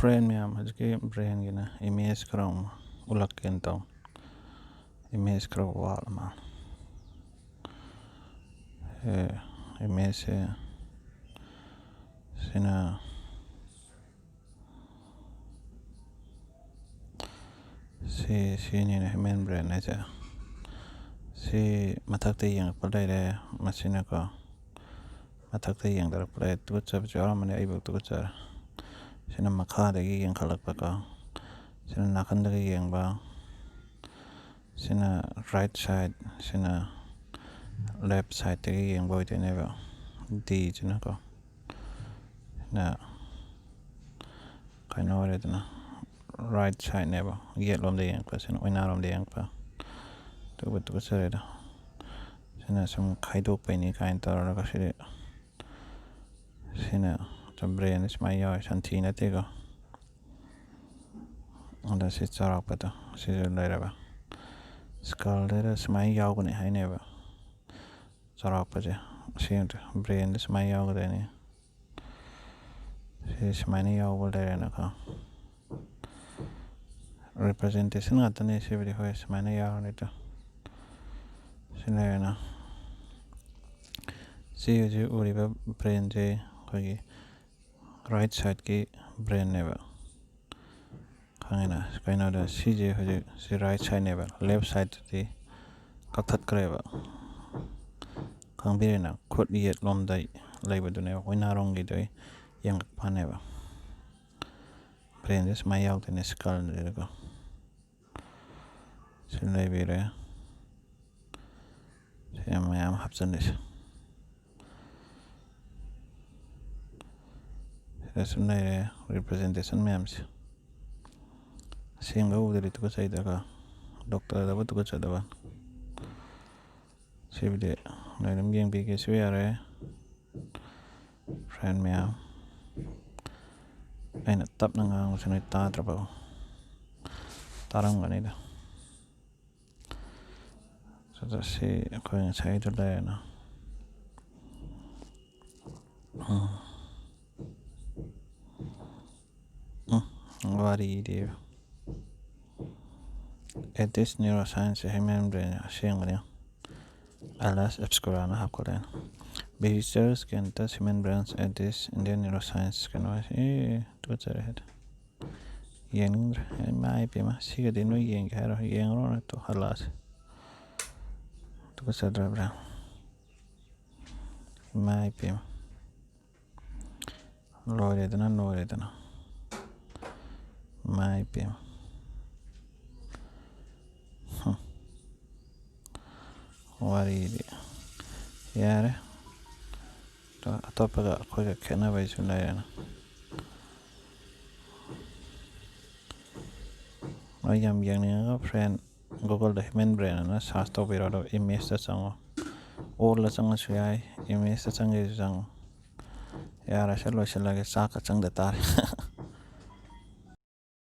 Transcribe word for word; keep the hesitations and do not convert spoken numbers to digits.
Brain ꯃꯌꯥꯝ, ꯍꯧꯖꯤꯛꯀꯤ brainꯒꯤꯅ image ꯈꯔ ꯑꯃꯨꯛ ꯎꯠꯂꯛꯀꯦꯅ ꯇꯧ꯫ Image ꯈꯔ ꯋꯥꯠꯂ ꯃꯥꯜꯂꯦ꯫ Imageꯁꯦ ꯁꯤꯅ, ꯁꯤ, ꯁꯤꯅꯤꯅ human brain ꯍꯥꯏꯁꯦ꯫ ꯁꯤ ꯃꯊꯛꯇ ꯌꯦꯡꯉꯛꯄ ꯂꯩꯔꯦ, ꯃꯁꯤꯅꯀꯣ꯫ ꯃꯊꯛꯇ ꯌꯦꯡꯊꯔꯛꯄꯗ ꯇꯨꯀꯠꯆꯕꯁꯨ ꯌꯥꯎꯔꯝꯃꯅꯤ, ꯑꯩꯕꯨ ꯇꯨꯀꯠꯆꯔꯦ꯫ ꯁꯤꯅ ꯃꯈꯥꯗꯒꯤ ꯌꯦꯡꯈꯠꯂꯛꯄꯀꯣ, ꯁꯤꯅ ꯅꯥꯀꯟꯗꯒꯤ ꯌꯦꯡꯕ, ꯁꯤꯅ right side, ꯁꯤꯅ left sideꯇꯒꯤ ꯌꯦꯡꯕ ꯑꯣꯏꯗꯣꯏꯅꯦꯕ꯫ D ꯁꯤꯅꯀꯣ, ꯁꯤꯅ ꯀꯩꯅꯣ ꯑꯣꯏꯔꯦꯗꯅ, right sideꯅꯦꯕ, ꯌꯦꯠꯂꯣꯝꯗ ꯌꯦꯡꯉꯛꯄ, ꯁꯤꯅ ꯑꯣꯏꯅꯥꯔꯣꯝꯗ ꯌꯦꯡꯉꯛꯄ꯫ ꯇꯨꯀꯠ-, ꯇꯨꯀꯠꯆꯔꯦꯗ꯫ ꯁꯤꯅ ꯁꯨꯝ ꯈꯥꯏꯗꯣꯛꯄꯩꯅꯤ ꯀꯥꯏꯅ ꯇꯧꯔꯒ ꯁꯤꯗꯤ, ꯁꯤꯅ brain ꯁꯨꯃꯥꯏꯅ ꯌꯥꯎꯋꯦ, ꯁꯟꯊꯤ ꯅꯠꯇꯦꯀꯣ꯫ ꯑꯗ ꯁꯤ ꯆꯥꯎꯔꯥꯛꯄꯗꯣ ꯁꯤꯁꯨ ꯂꯩꯔꯕ꯫ Skullꯗꯨꯗ ꯁꯨꯃꯥꯏꯅ ꯌꯥꯎꯒꯅꯤ ꯍꯥꯏꯅꯦꯕ, ꯆꯥꯎꯔꯥꯛꯄꯁꯦ꯫ ꯁꯤ brainꯗ ꯁꯨꯃꯥꯏꯅ ꯌꯥꯎꯒꯗꯣꯏꯅꯤ꯫ ꯁꯤ ꯁꯨꯃꯥꯏꯅ ꯌꯥꯎꯕ ꯂꯩꯔꯦꯅꯀꯣ꯫ Representation ꯉꯥꯛꯇꯅꯦ ꯁꯤꯕꯨꯗꯤ꯫ ꯍꯣꯏ, ꯁꯨꯃꯥꯏꯅ ꯌꯥꯎꯔꯅꯤꯗꯣ꯫ ꯁꯤ ꯂꯩꯔꯦꯅ꯫ ꯁꯤ ꯍꯧꯖꯤꯛ ꯎꯔꯤꯕ brainꯁꯦ ꯑꯩꯈꯣꯏꯒꯤ right sideꯀꯤ brainꯅꯦꯕ꯫ ꯈꯪꯉꯦꯅ? ꯀꯩꯅꯣꯗ ꯁꯤꯁꯦ ꯍꯧꯖꯤꯛ ꯁꯤ right sideꯅꯦꯕ, left sideꯇꯨꯗꯤ ꯀꯛꯊꯠꯈ꯭ꯔꯦꯕ꯫ ꯈꯪꯕꯤꯔꯦꯅ? ꯈꯨꯠ ꯌꯦꯠꯂꯣꯝꯗ ꯂꯩꯕꯗꯨꯅꯦꯕ, ꯑꯣꯏꯅꯥꯔꯣꯝꯒꯤꯗꯣ ꯌꯦꯡꯉꯛꯄꯅꯦꯕ꯫ Brainꯁꯦ ꯁꯨꯃꯥꯏꯅ ꯌꯥꯎꯗꯣꯏꯅꯦ, skullꯁꯤꯗꯀꯣ꯫ ꯁꯤ ꯂꯩꯕꯤꯔꯦ꯫ ꯁꯤ ꯃꯌꯥꯝ ꯍꯥꯞꯆꯤꯜꯂꯤꯁꯦ꯫ ꯁꯤꯗ ꯁꯨꯝ ꯂꯩꯔꯦ representation ꯃꯌꯥꯝꯁꯦ꯫ ꯑꯁꯦꯡꯕ ꯎꯕꯗꯗꯤ ꯇꯨꯀꯠꯆꯩꯗꯀꯣ, doctorꯗꯕꯨ ꯇꯨꯀꯠꯆꯗꯕ꯫ ꯁꯤꯕꯨꯗꯤ ꯅꯣꯏ ꯑꯗꯨꯝ ꯌꯦꯡꯕꯤꯒꯦꯁꯨ ꯌꯥꯔꯦ, friend ꯃꯌꯥꯝ꯫ ꯑꯩꯅ ꯇꯞꯅ ꯉꯥꯡꯕꯁꯦ ꯅꯣꯏ ꯇꯥꯗ꯭ꯔꯕꯣ? ꯇꯥꯔꯝꯒꯅꯤꯗ꯫ ꯑꯗ ꯁꯤ ꯑꯩꯈꯣꯏ ꯉꯁꯥꯏꯒꯤꯗꯣ ꯂꯩꯔꯦꯅ꯫ ꯎꯝ꯫ ꯎꯝ, ꯋꯥꯔꯤꯗꯤ꯫ At this neuroscience human brain ꯑꯁꯦꯡꯕꯅꯤ꯫ Alice Obscura ꯅ ꯍꯥꯞꯀꯠꯂꯛꯑꯦ꯫ Visitors can touch human brains at this Indian neuroscience ꯀꯩꯅꯣ ꯍꯥꯏꯁꯦ꯫ ꯑꯦ, ꯇꯨꯀꯠꯆꯔꯦ ꯍꯥꯏꯗꯤ꯫ ꯌꯦꯡꯅꯤꯡꯗ꯭ꯔꯦ꯫ ꯑꯩ ꯃꯥꯏ ꯄꯦꯝꯃ꯫ ꯁꯤꯒꯗꯤ ꯅꯣꯏ ꯌꯦꯡꯒꯦ ꯍꯥꯏꯔꯣ? ꯌꯦꯡꯉꯔꯣꯏ ꯅꯠꯇꯣ ꯍꯜꯂꯛꯑꯁꯦ꯫ ꯇꯨꯀꯠꯆꯗ꯭ꯔꯕ꯭ꯔꯥ? ꯃꯥꯏ ꯄꯦꯝꯃ꯫ ꯂꯣꯏꯔꯦꯗꯅ, ꯂꯣꯏꯔꯦꯗꯅ꯫ ꯃꯥꯏ ꯄꯦꯝꯃ꯫ ꯍꯨꯝ꯫ ꯋꯥꯔꯤꯗꯤ꯫ ꯌꯥꯔꯦ꯫ ꯑꯇꯣꯞꯄꯒ ꯑꯩꯈꯣꯏꯒ ꯈꯦꯠꯅꯕꯩꯁꯨ ꯂꯩꯔꯦꯅ꯫ ꯅꯣꯏ ꯌꯥꯝ ꯌꯦꯡꯅꯤꯡꯉꯒ friend Google ꯗ human brain ꯑꯅ search ꯇꯧꯕꯤꯔꯣ, ꯑꯗꯨꯒ image ꯇ ꯆꯪꯉꯣ꯫ All ꯗ ꯆꯪꯉꯁꯨ ꯌꯥꯏ, image ꯇ ꯆꯪꯒꯦꯁꯨ ꯆꯪꯉꯣ꯫ ꯌꯥꯔꯦ, ꯁꯤ ꯂꯣꯏꯁꯤꯜꯂꯒꯦ, ꯆꯥꯛꯀ ꯆꯪꯗ ꯇꯥꯔꯦ꯫